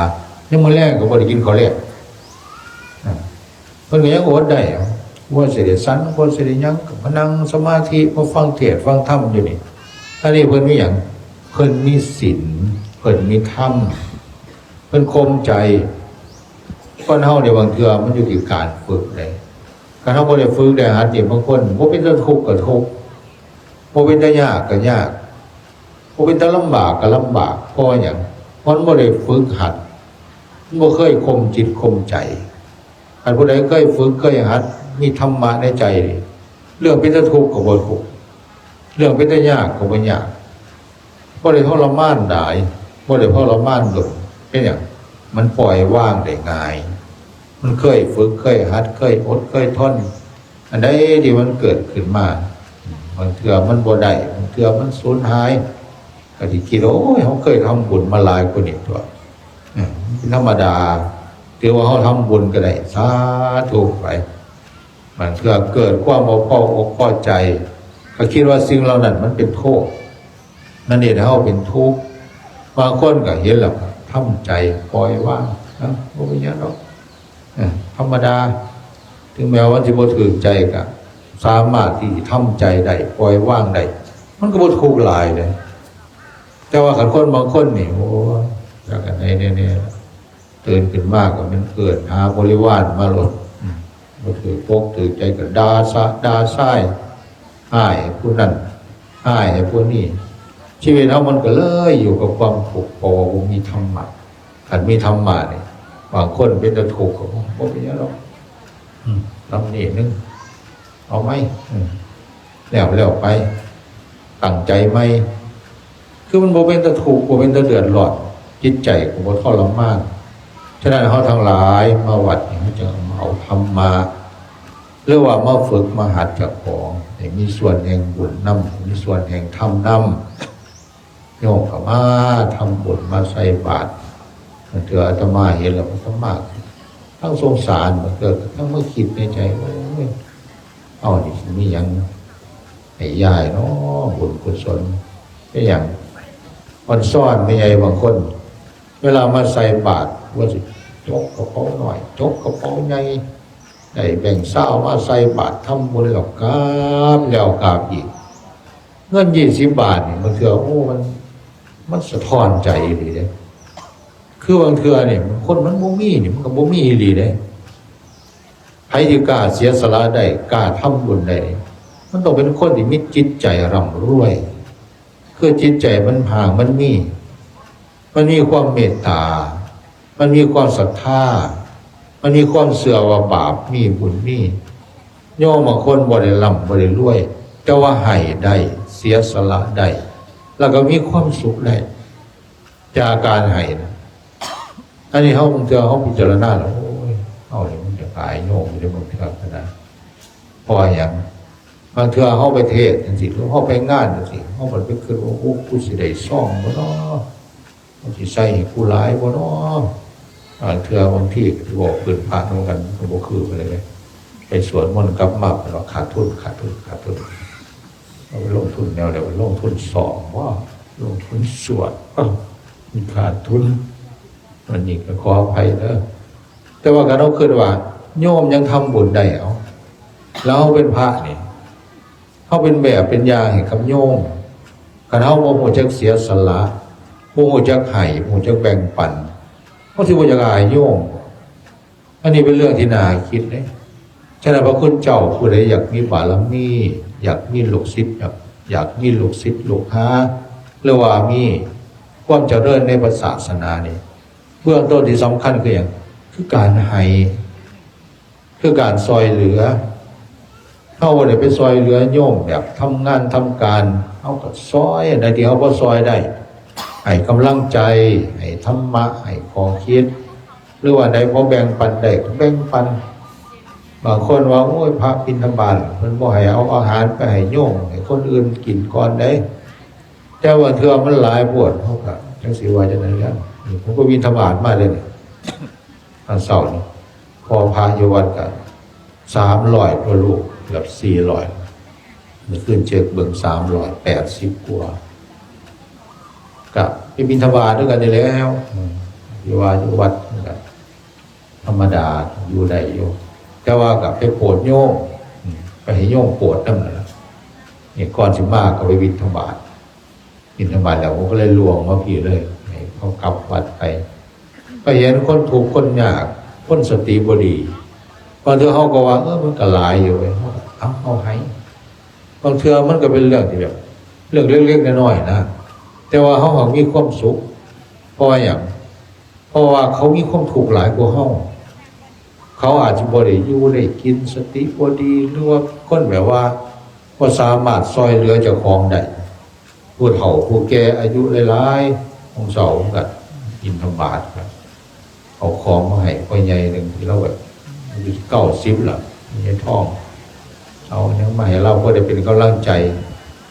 ຍາມມື້ແລງກໍບໍ່ໄດ້ກິນເຂົ້າແລງ ນະ. ເພິ່ນກໍຍັງອົດໄດ້ ກວ່າຊິໄດ້ສັນ ກວ່າຊິໄດ້ຫຍັງ ກໍມານັ່ງສະມາທິ ມາຟັງເທດຟັງທຳຢູ່ນີ້. ອັນນີ້ເພິ່ນມີຫຍັງ? ເພິ່ນມີສິນ ເພິ່ນມີທຳ ເພິ່ນຂົ່ມໃຈ. ຄົນເຮົານີ້ບາງເທື່ອມັນຢູ່ທີ່ການຝຶກເດ້. ຄັນເຮົາບໍ່ໄດ້ຝຶກໄດ້ຫັດນີ້ ບາງຄົນບໍ່ເປັນຕາທຸກກໍທຸກ ບໍ່ເປັນຕາຍາກກໍຍາກ ບໍ່ເປັນຕາລຳບາກກໍລຳບາກ. ເພາະຫຍັງ? ເພາະມັນບໍ່ໄດ້ຝຶກຫັດ ມັນບໍ່ເຄີຍຂົ່ມຈິດຂົ່ມໃຈ. ຄັນຜູ້ໃດເຄີຍຝຶກເຄີຍຫັດ ມີທຳມະໃນໃຈ ເລື່ອງເປັນຕາທຸກກໍບໍ່ທຸກ ເລື່ອງເປັນຕາຍາກກໍບໍ່ຍາກ ບໍ່ໄດ້ທໍລະມານຫຼາຍ ບໍ່ໄດ້ທໍລະມານດົນ. ເປັນຫຍັງ? ມັນປ່ອຍວາງໄດ້ງ່າຍ ມັນເຄີຍຝຶກເຄີຍຫັດ ເຄີຍອົດເຄີຍທົນ. ອັນໃດທີ່ມັນເກີດຂຶ້ນມາ ບາງເທື່ອມັນບໍ່ໄດ້ ບາງເທື່ອມັນສູນຫາຍ ກໍຊິຄິດ ໂອ້ຍ ເຮົາເຄີຍທຳບຸນມາຫຼາຍກວ່ານີ້ຕົວະ ເອີ ເປັນທຳມະດາ ຖືວ່າເຮົາທຳບຸນກໍໄດ້ ສາທຸໄປ. ບາງເທື່ອເກີດຄວາມບໍ່ພໍອົກພໍໃຈ ກໍຄິດວ່າສິ່ງເຫຼົ່ານັ້ນມັນເປັນໂທດ ມັນເຮັດໃຫ້ເຮົາເປັນທຸກ. ບາງຄົນກໍເຫັນແລ້ວກໍທຳໃຈ ປ່ອຍວາງ ເອົ້າ ບໍ່ເປັນຫຍັງດອກ ເອີ ທຳມະດາ. ເຖິງແມ່ວ່າມັນຊິບໍ່ຖືກໃຈ ກໍສາມາດທີ່ຊິທຳໃຈໄດ້ ປ່ອຍວາງໄດ້ ມັນກໍບໍ່ທຸກຫຼາຍເດ້. ແຕ່ວ່າຄັນຄົນບາງຄົນນີ້ ໂອ້ຍ ຈັກອັນໃດແນ່ໆ ຕື່ນຂຶ້ນມາກໍແມ່ນເອີ້ນຫາບໍລິວານມາໂລດ ອືມ ບໍ່ຖືກອົກຖືກໃຈກໍດ່າຊະ ດ່າຊາຍ ຮ້າຍໃຫ້ຜູ້ນັ້ນ ຮ້າຍໃຫ້ຜູ້ນີ້ ຊີວິດເຮົາມັນກໍເລີຍຢູ່ກັບຄວາມທຸກ ເພາະວ່າບໍ່ມີທຳມະ. ຄັນມີທຳມະນີ້ ບາງຄົນເປັນຕາທຸກກໍບໍ່ເປັນຫຍັງດອກ ອືມ ນຳນີ້ໜຶ່ງ ເອົາໃໝ່ ເອີ ແລ້ວ ແລ້ວໄປ ຕັ້ງໃຈໃໝ່ ຄືມັນບໍ່ເປັນຕາທຸກ ບໍ່ເປັນຕາເດືອດຮ້ອນ ຈິດໃຈກໍບໍ່ທໍລະມານ. ສະນັ້ນ ເຮົາທັງຫຼາຍມາວັດນີ້ ເຮົາຈຶ່ງເອົາທຳມະ ຫຼືວ່າມາຝຶກມາຫັດເຈົ້າຂອງ ໃຫ້ມີສ່ວນແຫ່ງບຸນນຳ ໃຫ້ມີສ່ວນແຫ່ງທຳນຳ. ໂຍມກໍມາທຳບຸນ ມາໃສ່ບາດ ບາງເທື່ອອາດຕະມາເຫັນແລ້ວ ອາດຕະມາທັງສົງສານ ບາງເທື່ອກໍທັງມາຄິດໃນໃຈ ໂອ້ຍ ເຮົານີ້ຊິມີຫຍັງໃຫ້ຍາຍເນາະ ບຸນກຸສົນ ເປັນຫຍັງ ອອນຊອນແມ່ໃຫຍ່ບາງຄົນ ເວລາມາໃສ່ບາດ ວ່າຊິຈົກກະເປົານ້ອຍ ຈົກກະເປົາໃຫຍ່ ໄດ້ແບງຊາວມາໃສ່ບາດທຳບຸນ ແລ້ວກາບແລ້ວກາບອີກ. ເງິນຊາວບາດນີ້ ບາງເທື່ອ ໂອ້ ມັນ ມັນສະທ້ອນໃຈອີ່ຫຼີເດ້. ຄືບາງເທື່ອນີ້ ຄົນມັນບໍ່ມີນີ້ ມັນກໍບໍ່ມີອີ່ຫຼີເດ້. ໃຜທີ່ກ້າເສຍສະຫຼະໄດ້ ກ້າທຳບຸນໄດ້ ມັນຕ້ອງເປັນຄົນທີ່ມີຈິດໃຈຮ່ຳລວຍ ຄືຈິດໃຈມັນຮ່າງ ມັນມີ ມັນມີຄວາມເມດຕາ ມັນມີຄວາມສັດທາ ມັນມີຄວາມເຊື່ອວ່າບາບມີບຸນມີ. ໂຍມບາງຄົນບໍ່ໄດ້ລ່ຳບໍ່ໄດ້ລວຍ ແຕ່ວ່າໃຫ້ໄດ້ ເສຍສະຫຼະໄດ້ ແລ້ວກໍມີຄວາມສຸກໄດ້ຈາກການໃຫ້ນະ. ອັນນີ້ເຮົາ ບາງເທື່ອເຮົາພິຈາລະນາແລ້ວ ໂອ້ຍ ເຮົານີ້ມັນຈະອາຍໂຍມຢູ່ເດ້ ບາງເທື່ອກໍໄດ້. ເພາະຫຍັງ? ບາງເທື່ອເຮົາໄປເທດຈັ່ງຊີ້ ຫຼືເຮົາໄປງານຈັ່ງຊີ້ ເຮົາບັດໄປຄິດວ່າ ໂອ້ ກູຊິໄດ້ຊອງບໍ່ນໍ? ມັນຊິໃສ່ໃຫ້ກູຫຼາຍບໍ່ນໍ? ບາງເທື່ອບາງທີກໍຊິເວົ້າພື້ນພະນຳກັນ ມັນກໍບໍ່ຄືກັນເລີຍເດ້. ໄປສວດມົນກັບມາ ເພິ່ນວ່າຂາດທຶນ ຂາດທຶນ ຂາດທຶນ. ເອົາໄປລົງທຶນແນວໃດ? ລົງທຶນຊອງບໍ? ລົງທຶນສວດ? ເອົ້າ ມັນຂາດທຶນ. ອັນນີ້ກໍຂໍອະໄພເດີ. ແຕ່ວ່າຄັນເຮົາຄິດວ່າໂຍມຍັງທຳບຸນໄດ້ ເອົາ ແລ້ວເຮົາເປັນພະນີ້ ເຮົາເປັນແບບເປັນຢ່າງໃຫ້ກັບໂຍມ. ຄັນເຮົາບໍ່ຮູ້ຈັກເສຍສະຫຼະ ບໍ່ຮູ້ຈັກໃຫ້ ບໍ່ຮູ້ຈັກແບ່ງປັນ ເຮົາຊິບໍ່ຢາກອາຍໂຍມ. ອັນນີ້ເປັນເລື່ອງທີ່ໜ້າຄິດເດ້. ສະນັ້ນ ພະຄຸນເຈົ້າ ຜູ້ໃດຢາກມີບາລະມີ ຢາກມີລູກສິດ ຢາກ ຢາກມີລູກສິດລູກຫາ ຫຼືວ່າມີຄວາມຈະເລີນໃນພະສາສະໜານີ້ ເບື້ອງຕົ້ນທີ່ສຳຄັນຄືຫຍັງ? ຄືການໃຫ້ ຄືການຊ່ອຍເຫຼືອ. ເຮົາບໍ່ໄດ້ໄປຊ່ອຍເຫຼືອໂຍມແບບທຳງານທຳການ ເຮົາກໍຊ່ອຍອັນໃດທີ່ເຮົາພໍຊ່ອຍໄດ້ ໃຫ້ກຳລັງໃຈ ໃຫ້ທຳມະ ໃຫ້ຂໍ້ຄິດ ຫຼືວ່າໃດພໍແບ່ງປັນໄດ້ກໍແບ່ງປັນ. ບາງຄົນວ່າ ໂອ້ຍ ພະບິນທະບາດ ເພິ່ນບໍ່ໃຫ້ເອົາອາຫານໄປໃຫ້ໂຍມ ໃຫ້ຄົນອື່ນກິນກ່ອນເດ້. ແຕ່ວ່າເທື່ອມັນຫຼາຍໂພດ ເຮົາກໍຈັກຊິວ່າຈັ່ງໃດແລ້ວ. ນີ້ ຜົມກໍບິນທະບາດມາເດ້ນີ້ ຕອນເຊົ້ານີ້ ພໍພະຢູ່ວັດກໍສາມຮ້ອຍກວ່າລູກ ເກືອບສີ່ຮ້ອຍ. ມື້ຄືນເຊັກເບິ່ງ ສາມຮ້ອຍແປດສິບກວ່າ. ກະໄປບິນທະບາດຄືກັນນີ້ແຫຼ້ວ. ອືມ ຢູ່ວ່າຢູ່ວັດມັນກະທຳມະດາ ຢູ່ໄດ້ຢູ່. ແຕ່ວ່າກະໄປໂປດໂຍມ. ອືມ ໄປໃຫ້ໂຍມໂປດນຳນັ້ນລະ. ນີ້ກ່ອນຊິມາກໍໄປບິນທະບາດ. ບິນທະບາດແລ້ວ ຜົມກໍເລີຍລ່ວງມາພີ້ເລີຍ ໃຫ້ເຂົາກັບວັດໄປ. ໄປເຫັນຄົນທຸກຄົນຍາກ ຄົນສະຕິບໍ່ດີ ບາງເທື່ອເຮົາກໍວ່າ ເອີ ມັນກໍຫຼາຍຢູ່ເວີຍ ເຮົາກໍເອົາ ເຮົາໃຫ້. ບາງເທື່ອມັນກໍເປັນເລື່ອງທີ່ແບບ ເລື່ອງເລັກໆນ້ອຍໆນະ ແຕ່ວ່າເຮົາຫາກມີຄວາມສຸກ. ເພາະວ່າຫຍັງ? ເພາະວ່າເຂົາມີຄວາມທຸກຫຼາຍກວ່າເຮົາ. ເຂົາອາດຈະບໍ່ໄດ້ຢູ່ໄດ້ກິນ ສະຕິບໍ່ດີ ຫຼືວ່າຄົນແບບວ່າບໍ່ສາມາດຊ່ອຍເຫຼືອເຈົ້າຂອງໄດ້. ຜູ້ເຖົ້າຜູ້ແກ່ອາຍຸຫຼາຍໆ ຂອງເຈົ້າກໍບິນທະບາດ ກໍເອົາຂອງມາໃຫ້ພໍ່ໃຫຍ່ໜຶ່ງ ທີ່ລາວແບບອາຍຸເກົ້າສິບລະ ມີທອງ ເອົາຫຍັງມາໃຫ້ລາວ ພໍໄດ້ເປັນກຳລັງໃຈ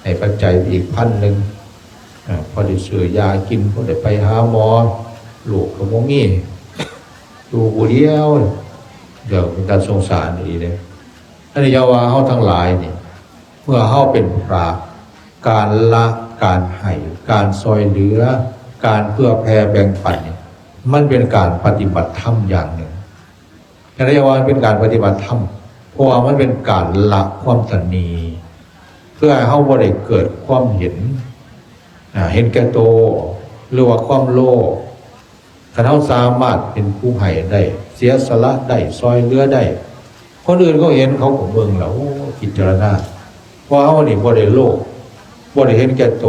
ໃຫ້ປັດໄຈອີກພັນໜຶ່ງ. ເອີ ພໍໄດ້ຊື້ຢາກິນ ພໍໄດ້ໄປຫາໝໍ ລູກກໍບໍ່ມີ ຢູ່ຜູ້ດຽວ ດຽວເປັນຕາສົງສານອີ່ຫຼີເດ້. ອັນນີ້ຢ່າວ່າເຮົາທັງຫຼາຍນີ້ ເມື່ອເຮົາເປັນພຣະ ການລະ ການໃຫ້ ການຊ່ອຍເຫຼືອ ການເຜື່ອແຜ່ແບ່ງປັນນີ້ ມັນເປັນການປະຕິບັດທຳຢ່າງໜຶ່ງ. ຈັ່ງໃດວ່າມັນເປັນການປະຕິບັດທຳ ເພາະວ່າມັນເປັນການລະຄວາມຕະໜີ່ ເພື່ອໃຫ້ເຮົາບໍ່ໄດ້ເກີດຄວາມເຫັນ ອາ ເຫັນແກ່ໂຕ ຫຼືວ່າຄວາມໂລບ. ຄັນເຮົາສາມາດເປັນຜູ້ໃຫ້ໄດ້ ເສຍສະຫຼະໄດ້ ຊ່ອຍເຫຼືອໄດ້ ຄົນອື່ນເຂົາເຫັນເຂົາກໍເບິ່ງແລ້ວ ໂອ້ ພິຈາລະນາ ວ່າເຮົານີ້ບໍ່ໄດ້ໂລບ ບໍ່ໄດ້ເຫັນແກ່ໂຕ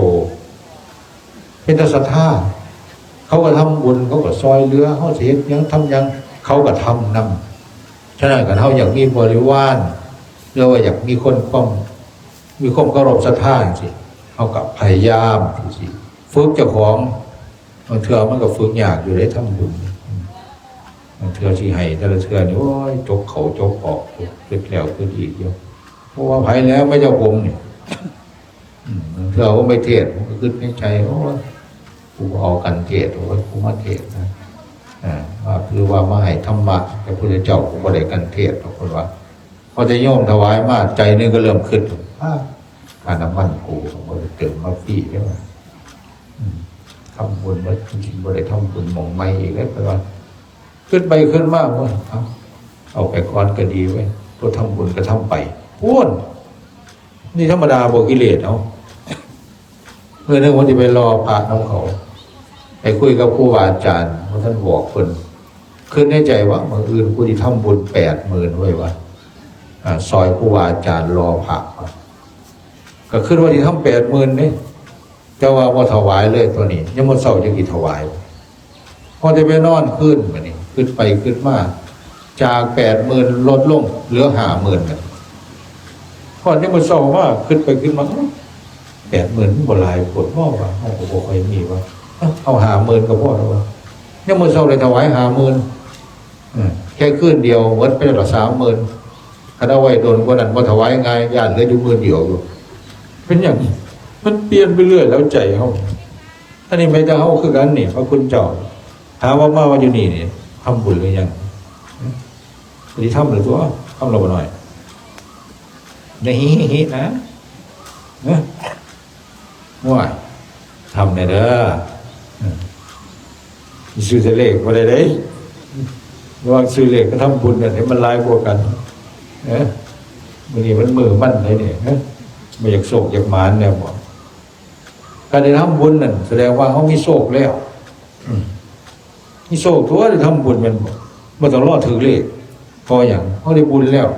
ເປັນຕາສັດທາ ເຂົາກໍທຳບຸນ ເຂົາກໍຊ່ອຍເຫຼືອ ເຮົາຊິເຮັດຫຍັງ ທຳຫຍັງ ເຂົາກໍທຳນຳ. ສະນັ້ນ ຄັນເຮົາຢາກມີບໍລິວານ ຫຼືວ່າຢາກມີຄົນຄວາມ ມີຄວາມເຄົາລົບສັດທາຈັ່ງຊີ້ ເຮົາກໍພະຍາຍາມທີ່ຊິຝຶກເຈົ້າຂອງ. ບາງເທື່ອມັນກໍຝຶກຍາກຢູ່ເດ້ ທຳບຸນ ບາງເທື່ອຊິໃຫ້ແຕ່ລະເທື່ອນີ້ ໂອ້ຍ ຈົກເຂົ້າຈົກອອກ ຄິດແລ້ວຄິດອີກຢູ່ ບໍ່ວ່າໃຜແລ້ວ ແມ່ເຈົ້າຜົມນີ້. ອືມ ບາງເທື່ອເຮົາໄປເທດ ເຮົາກໍຄິດໃນໃຈ ໂອ້ຍ ກູບໍ່ເອົາກັນເທດ ໂອ້ຍ ກູມາເທດນະ ເອີ ວ່າຄືວ່າມາໃຫ້ທຳມະ ແຕ່ພຸດທະເຈົ້າກໍບໍ່ໄດ້ກັນເທດດອກ ເພິ່ນວ່າ ພໍແຕ່ໂຍມຖວາຍມາ ໃຈໜຶ່ງກໍເລີ່ມຄິດ ອາ ຄ່ານ້ຳມັນກູກໍບໍ່ໄດ້ເຕີມມາຟຣີເດ້ ອືມ ທຳບຸນໝົດ ຊິບໍ່ໄດ້ທຳບຸນໝ່ອງໃໝ່ອີກເດ້ ເພິ່ນວ່າ. ຄິດໄປຄິດມາ ໂອ້ຍ ເອົາ ເອົາໄປກ່ອນກໍດີເວີຍ ຕົວທຳບຸນກໍທຳໄປ ພຸ້ນ ນີ້ທຳມະດາບໍ່ ກິເລດເຮົາ. ມື້ໜຶ່ງວ່າຊິໄປຫຼໍ່ພະນຳເຂົາ ໄປຄຸຍກັບຄູບາອາຈານ ບໍ່ທັນບອກເພິ່ນ ຄິດໃນໃຈວ່າ ມື້ອື່ນກູຊິທຳບຸນແປດໝື່ນເວີຍວ່າ ອາ ຊ່ອຍຄູບາອາຈານຫຼໍ່ພະ ກໍຄິດວ່າຊິທຳແປດໝື່ນເດ້ ແຕ່ວ່າບໍ່ຖວາຍເລີຍ ຕອນນີ້ຍັງບໍ່ເຊົາ ຈັ່ງຊິຖວາຍ. ພໍໄດ້ໄປນອນຄືນ ບາດນີ້ຄິດໄປຄິດມາ ຈາກແປດໝື່ນລົດລົງເຫຼືອຫ້າໝື່ນ ພໍຍາມມື້ເຊົ້າມາຄິດໄປຄິດມາ ເອີ ແປດໝື່ນມັນບໍ່ຫຼາຍໂພດບໍວ່າ ເຮົາກໍບໍ່ຄ່ອຍມີວ່າ ເອົາຫ້າໝື່ນກໍພໍແລ້ວວ່າ. ຍາມມື້ເຊົ້າໄດ້ຖວາຍຫ້າໝື່ນ ເອີ ແຄ່ຄືນດຽວໝົດໄປແລ້ວສາມໝື່ນ. ຄັນເອົາໄວ້ດົນກວ່ານັ້ນ ບໍ່ຖວາຍງ່າຍ ຢ້ານເຫຼືອຢູ່ໝື່ນດຽວຢູ່. ເປັນຫຍັງ? ມັນປ່ຽນໄປເລື້ອຍແລ້ວໃຈເຮົາ. ອັນນີ້ແມ່ນແຕ່ເຮົາຄືກັນນີ້ ພະຄຸນເຈົ້າ ຖາມວ່າມາຢູ່ນີ້ນີ້ ທຳບຸນຫຼືຍັງ? ບໍ່ໄດ້ທຳແລ້ວຕົວະ ທຳແລ້ວບໍ່ນ້ອຍ ໃນຫິໆນະ ໂອ້ຍ ທຳແດ່ເດີ ອືມ ຊິຊື້ແຕ່ເລກບໍ່ໄດ້ເດ້ ລະຫວ່າງຊື້ເລກກັບທຳບຸນນັ້ນ ໃຫ້ມັນຫຼາຍກວ່າກັນ ເອີ ມື້ນີ້ມັນມື້ມັນເດ້ນີ້ ເອີ ບໍ່ຢາກໂຊກຢາກໝານແດ່ບໍ? ການໄດ້ທຳບຸນນັ້ນ ສະແດງວ່າເຮົາມີໂຊກແລ້ວ ອືມ ມີໂຊກຕົວະ ໄດ້ທຳບຸນແມ່ນບໍ່? ບໍ່ຕ້ອງລໍຖືກເລກ ເພາະຫຍັງ? ເຮົາໄດ້ບຸນແລ້ວ.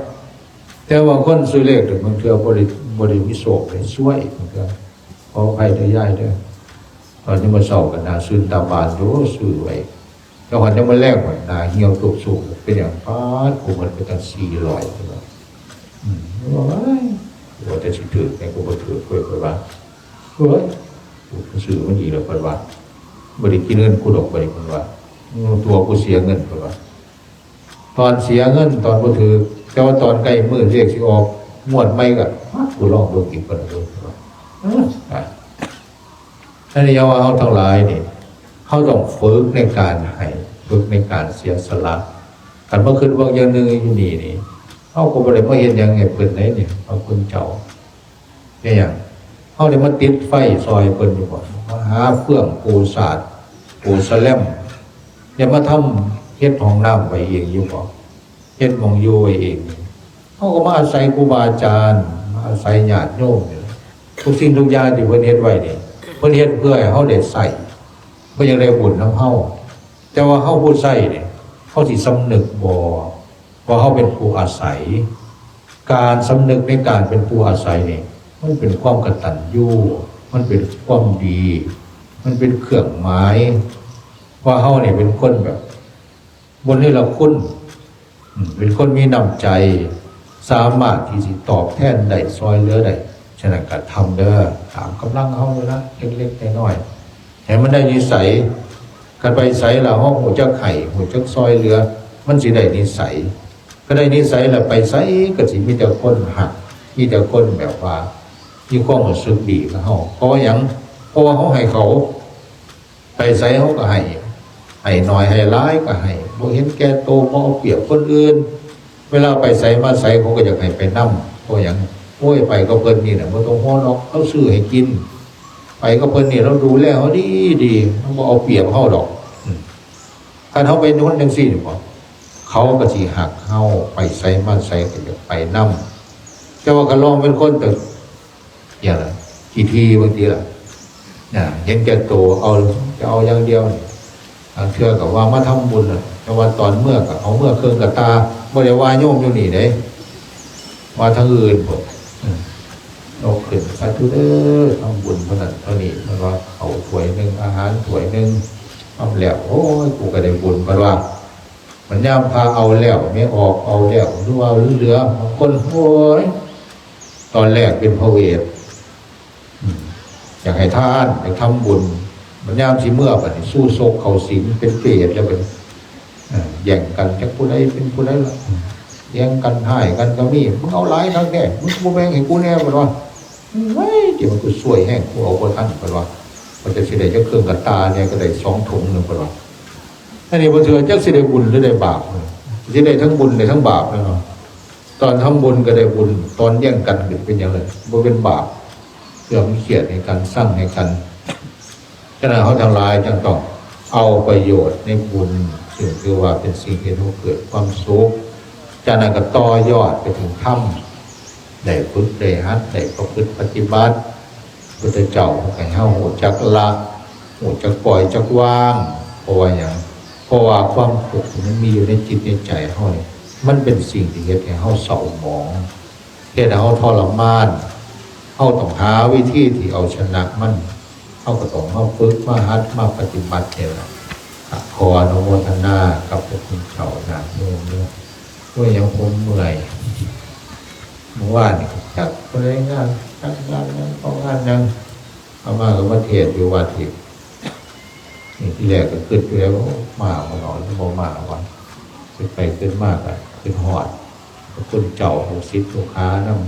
ແຕ່ບາງຄົນຊື້ເລກ ບາງເທື່ອບໍ່ໄດ້ ບໍ່ໄດ້ມີໂຊກ ໄດ້ຊວຍ ບາງເທື່ອ ຂໍອະໄພເດີຍາຍເດີ ຕອນຍາມມື້ເຊົ້າກໍໜ້າຊື່ນຕາບານຢູ່ ຊື້ໄວ້ ແຕ່ຮອດຍາມມື້ແລງບັດໜ້າຫ່ຽວໂຕກໂຊກ ເປັນຫຍັງ? ປາດ ກູໝົດໄປຕັ້ງສີ່ຮ້ອຍ ເພິ່ນວ່າ ອືມ ໂອ້ຍ ວ່າແຕ່ຊິຖືກແດ່ກໍບໍ່ຖືກເວີຍ ເພິ່ນວ່າ ໂອ້ຍ ກູຊື້ມັນອີກແລ້ວ ເພິ່ນວ່າ ບໍ່ໄດ້ກິນເງິນກູດອກບັດນີ້ ເພິ່ນວ່າ ໂອ້ ຕົວະກູເສຍເງິນ ເພິ່ນວ່າ ຕອນເສຍເງິນ ຕອນບໍ່ຖືກ ແຕ່ວ່າຕອນໃກ້ມື້ເລກຊິອອກ ງວດໃໝ່ກໍ ປາດ ກູລອງເບິ່ງອີກ ເພິ່ນວ່າ ເອີ ອາ ອັນນີ້ເຮົາ ເຮົາທັງຫຼາຍນີ້ ເຮົາຕ້ອງຝຶກໃນການໃຫ້ ຝຶກໃນການເສຍສະຫຼະ. ຄັນມາຄິດເບິ່ງຢ່າງໜຶ່ງຢູ່ນີ້ນີ້ ເຮົາກໍບໍ່ໄດ້ມາເຮັດຫຍັງໃຫ້ເພິ່ນໃດນີ້ ພະຄຸນເຈົ້າ. ເປັນຫຍັງ? ເຮົາໄດ້ມາຕິດໄຟຊ່ອຍເພິ່ນຢູ່ບໍ່? ມາຫາເຟືອງປູສາດ ປູສະແລັມ ໄດ້ມາທຳ ເຮັດຫ້ອງນ້ຳໄວ້ເອງຢູ່ບໍ່? ເຮັດໝ່ອງຢູ່ໄວ້ເອງ. ເຮົາກໍມາອາໄສຄູບາອາຈານ ມາອາໄສຍາດໂຍມນີ້ແຫຼະ. ທຸກສິ່ງທຸກຢ່າງທີ່ເພິ່ນເຮັດໄວ້ນີ້ ເພິ່ນເຮັດເພື່ອໃຫ້ເຮົາໄດ້ໃຊ້ ເພິ່ນຢາກໄດ້ບຸນນຳເຮົາ. ແຕ່ວ່າເຮົາຜູ້ໃຊ້ນີ້ ເຮົາຊິສຳນຶກບໍ່ ວ່າເຮົາເປັນຜູ້ອາໄສ? ການສຳນຶກໃນການເປັນຜູ້ອາໄສນີ້ ມັນເປັນຄວາມກະຕັນຍູ ມັນເປັນຄວາມດີ ມັນເປັນເຄື່ອງໝາຍ ວ່າເຮົານີ້ເປັນຄົນແບບ ບໍ່ເນລະຄຸນ ອືມ ເປັນຄົນມີນ້ຳໃຈ ສາມາດທີ່ຊິຕອບແທນໄດ້ ຊ່ອຍເຫຼືອໄດ້. ສະນັ້ນກໍທຳເດີ ຕາມກຳລັງເຮົານີ້ລະ ເລັກໆນ້ອຍໆ ໃຫ້ມັນໄດ້ນິໄສ. ຄັນໄປໃສລະເຮົາຮູ້ຈັກໃຫ້ ຮູ້ຈັກຊ່ອຍເຫຼືອ ມັນຊິໄດ້ນິໄສ. ກໍໄດ້ນິໄສລະ ໄປໃສກໍຊິມີແຕ່ຄົນຮັກ ມີແຕ່ຄົນແບບວ່າມີຄວາມຮູ້ສຶກດີກັບເຮົາ. ເພາະວ່າຫຍັງ? ພາະວ່າເຮົາໃຫ້ເຂົາ ໄປໃສເຮົາກໍໃຫ້ ໃຫ້ໜ້ອຍໃຫ້ຫຼາຍກໍໃຫ້ ບໍ່ເຫັນແກ່ໂຕ ບໍ່ເອົາປຽບຄົນອື່ນ. ເວລາໄປໃສມາໃສ ເຂົາກໍຢາກໃຫ້ໄປນຳ. ເພາະຫຍັງ? ໂອ້ຍ ໄປກັບເພິ່ນນີ້ນະ ບໍ່ຕ້ອງຫ່ວງດອກ ລາວຊື້ໃຫ້ກິນ. ໄປກັບເພິ່ນນີ້ ລາວດູແລເຮົາດີໆ ລາວບໍ່ເອົາປຽບເຮົາດອກ. ອືມ ຄັນເຮົາເປັນຄົນຈັ່ງຊີ້ນີ້ບໍ ເຂົາກໍຊິຮັກເຮົາ ໄປໃສມາໃສກໍຢາກໄປນຳ. ແຕ່ວ່າຄັນລອງເປັນຄົນແບບ ຢ່າງລະ ຂີ້ຖີ່ບາງທີລະ ນະ ເຫັນແກ່ໂຕ ເອົາ ຈະເອົາຢ່າງດຽວນີ້. ບາງເທື່ອກໍວ່າມາທຳບຸນລະ ແຕ່ວ່າຕອນເມືອກໍເອົາເມືອເຄິ່ງກະຕ່າ. ບໍ່ໄດ້ວ່າໂຍມຢູ່ນີ້ເດ້ ວ່າທາງອື່ນພຸ້ນ. ອືມ ຍົກຂຶ້ນ ສາທຸເດີ ທຳບຸນເທົ່ານັ້ນເທົ່ານີ້ ເພິ່ນວ່າ ເຂົ້າຖ້ວຍໜຶ່ງ ອາຫານຖ້ວຍໜຶ່ງ ທຳແລ້ວ ໂອ້ຍ ກູກໍໄດ້ບຸນ ເພິ່ນວ່າ. ບັດຍາມພະເອົາແລ້ວ ແມ່ອອກເອົາແລ້ວ ຫຼືວ່າເຫຼືອ ບາງຄົນ ໂອ້ຍ ຕອນແລກເປັນພະເວດ ອືມ ຢາກໃຫ້ທານ ຢາກທຳບຸນ. ບັດຍາມຊິເມືອ ບັດນີ້ສູ້ຊົກເຂົ້າສິງ ເປັນເປດແລ້ວບັດນີ້. ເອີ ແຍ່ງກັນ ຈັກຜູ້ໃດເປັນຜູ້ໃດລະ ແຍ່ງກັນ ຮ້າຍກັນກໍມີ. ມຶງເອົາຫຼາຍຄັກແທ້ ມຶງບໍ່ແບ່ງໃຫ້ກູແດ່ ເພິ່ນວ່າ. ເອີຍ ທີ່ມັນກໍຊ່ວຍແຮງ ກູເອົາບໍ່ທັນ ເພິ່ນວ່າ. ມັນຈະຊິໄດ້ຈັກເຄິ່ງກະຕ່າແດ່ ກໍໄດ້ສອງຖົງໜຶ່ງ ເພິ່ນວ່າ. ອັນນີ້ບໍ່ເຊື່ອ ຈັກຊິໄດ້ບຸນຫຼືໄດ້ບາບ ຊິໄດ້ທັງບຸນໄດ້ທັງບາບແນ່ນອນ. ຕອນທຳບຸນກໍໄດ້ບຸນ ຕອນແຍ່ງກັນເປັນຫຍັງເລີຍ ບໍ່ເປັນບາບ. ເພື່ອມັນຄຽດໃຫ້ກັນ ຊັງໃຫ້ກັນ. ສະນັ້ນ ເຮົາທັງຫຼາຍຈຶ່ງຕ້ອງເອົາປະໂຫຍດໃນບຸນ ຊຶ່ງຖືວ່າເປັນສິ່ງທີ່ເຮັດໃຫ້ເຮົາເກີດຄວາມສຸກ. ຈາກນັ້ນກໍຕໍ່ຍອດໄປເຖິງທຳ ໄດ້ຝຶກໄດ້ຫັດ ໄດ້ປະພຶດປະຕິບັດ. ພຸດທະເຈົ້າໃຫ້ເຮົາຮູ້ຈັກລະ ຮູ້ຈັກປ່ອຍຈັກວາງ. ເພາະວ່າຫຍັງ? ເພາະວ່າຄວາມທຸກທີ່ມັນມີຢູ່ໃນຈິດໃນໃຈເຮົານີ້ ມັນເປັນສິ່ງທີ່ເຮັດໃຫ້ເຮົາເສົ້າໝອງ ເຮັດໃຫ້ເຮົາທໍລະມານ. ເຮົາຕ້ອງຫາວິທີທີ່ເອົາຊະນະມັນ. ເຮົາກໍຕ້ອງມາຝຶກມາຫັດມາປະຕິບັດນີ້ລະ. ຂໍອະນຸໂມທະນາກັບພວກຄຸນເຈົ້າຍາດໂຍມເດີ. ໂອ້ຍ ຍັງຄົງເມື່ອຍ. ເມື່ອວານນີ້ຈັກຜູ້ໃດງານ ຈັກງານຫຍັງ ເພາະງານຫຍັງ ອາດຕະມາກໍມາເທດຢູ່ວັດອີກ. ນີ້ທີແລກກໍຄິດຢູ່ແລ້ວ ໂອ້ ມາບໍ່ເນາະ ຫຼືບໍ່ມາວະ. ຄິດໄປຄິດມາກໍຄິດຮອດພະຄຸນເຈົ້າ ລູກສິດລູກຫານຳ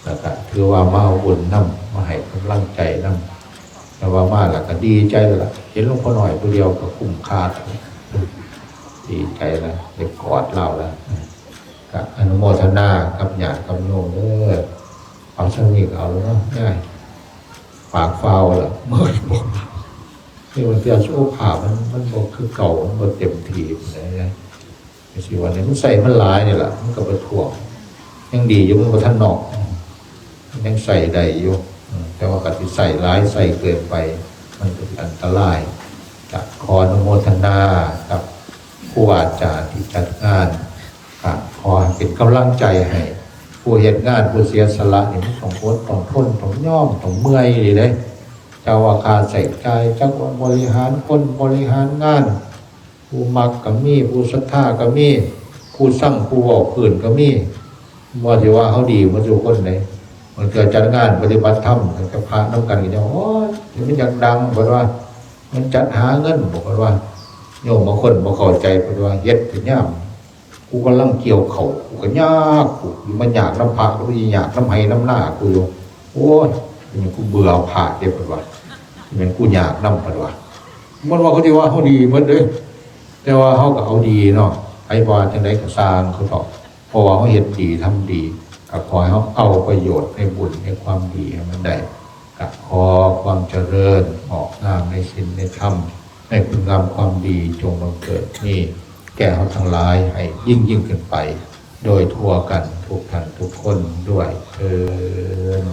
ແລ້ວກໍຖືວ່າມາເອົາບຸນນຳ ມາໃຫ້ກຳລັງໃຈນຳ. ແຕ່ວ່າມາແລ້ວກໍດີໃຈແລ້ວລະ ເຫັນຫຼວງພໍ່ນ້ອຍຜູ້ດຽວກໍຄຸ້ມຄ່າ ດີໃຈແລ້ວ ໄດ້ກອດລາວແລ້ວ. ກໍອະນຸໂມທະນາກັບຍາດກັບໂຍມເດີ. ເອົາສ່ຳນີ້ກໍເອົາແລ້ວເນາະ ຍາຍ ປາກຟ້າວແລ້ວ ເມື່ອຍບໍ່ ນີ້ມັນເທື່ອສຸຂະພາບມັນ ມັນບໍ່ຄືເກົ່າ ມັນບໍ່ເຕັມທີ່ປານໃດນະ. ຈັ່ງຊີ້ວ່ານີ້ ມັນໃຊ້ມັນຫຼາຍນີ້ລະ ມັນກໍບໍ່ຖ້ວງ. ຍັງດີຢູ່ມັນບໍ່ທັນນອກ ມັນຍັງໃຊ້ໄດ້ຢູ່. ອືມ ແຕ່ວ່າຄັນຊິໃຊ້ຫຼາຍ ໃຊ້ເກີນໄປ ມັນກໍຊິອັນຕະລາຍ. ກໍຂໍອະນຸໂມທະນາກັບຄູອາຈານທີ່ຈັດງານ. ກໍຂໍໃຫ້ເປັນກຳລັງໃຈໃຫ້ຜູ້ເຮັດງານ ຜູ້ເສຍສະຫຼະນີ້ ມັນຕ້ອງອົດ ຕ້ອງທົນ ຕ້ອງຍອມ ຕ້ອງເມື່ອຍອີ່ຫຼີເດ້. ເຈົ້າວ່າຄ່າໃຊ້ຈ່າຍ ຈັກວ່າບໍລິຫານຄົນ ບໍລິຫານງານ ຜູ້ມັກກໍມີ ຜູ້ສັດທາກໍມີ ຜູ້ຊັງ ຜູ້ເວົ້າພື້ນກໍມີ. ບໍ່ຊິວ່າເຮົາດີໝົດທຸກຄົນເດ້. ບາງເທື່ອຈັດງານປະຕິບັດທຳກັບພະນຳກັນກໍຍັງ ໂອ້ຍ ມັນຢາກດັງ ເພິ່ນວ່າ ມັນຈັດຫາເງິນບໍ ເພິ່ນວ່າ. ໂຍມບາງຄົນບໍ່ເຂົ້າໃຈ ເພິ່ນວ່າ ເຮັດເປັນຍາມ ກູກຳລັງກ່ຽວເຂົ້າ ກູກໍຍາກ ກູຢູ່ມາຍາກນຳພະ ກູຊິຍາກນຳໄຮ່ນຳນາກູຢູ່. ໂອ້ຍ ເປັນຫຍັງກູເບື່ອພະເດ້ ເພິ່ນວ່າ ເປັນຫຍັງກູຍາກນຳ ເພິ່ນວ່າ. ມັນວ່າເຂົາຊິວ່າເຮົາດີໝົດເດ້ ແຕ່ວ່າເຮົາກໍເອົາດີເນາະ ໃຜວ່າຈັ່ງໃດກໍຊ່າງເຂົາເຖາະ. ເພາະວ່າເຮົາເຮັດດີທຳດີ ກໍຂໍໃຫ້ເຮົາເອົາປະໂຫຍດໃນບຸນໃນຄວາມດີໃຫ້ມັນໄດ້. ກໍຂໍຄວາມຈະເລີນ ງອກງາມໃນສິນໃນທຳ ໃຫ້ຄຸນງາມຄວາມດີຈົ່ງບັງເກີດມີແກ່ເຮົາທັງຫຼາຍໃຫ້ຍິ່ງໆຂຶ້ນໄປ ໂດຍທົ່ວກັນທຸກທ່ານທຸກຄົນດ້ວຍເທີ້ນ.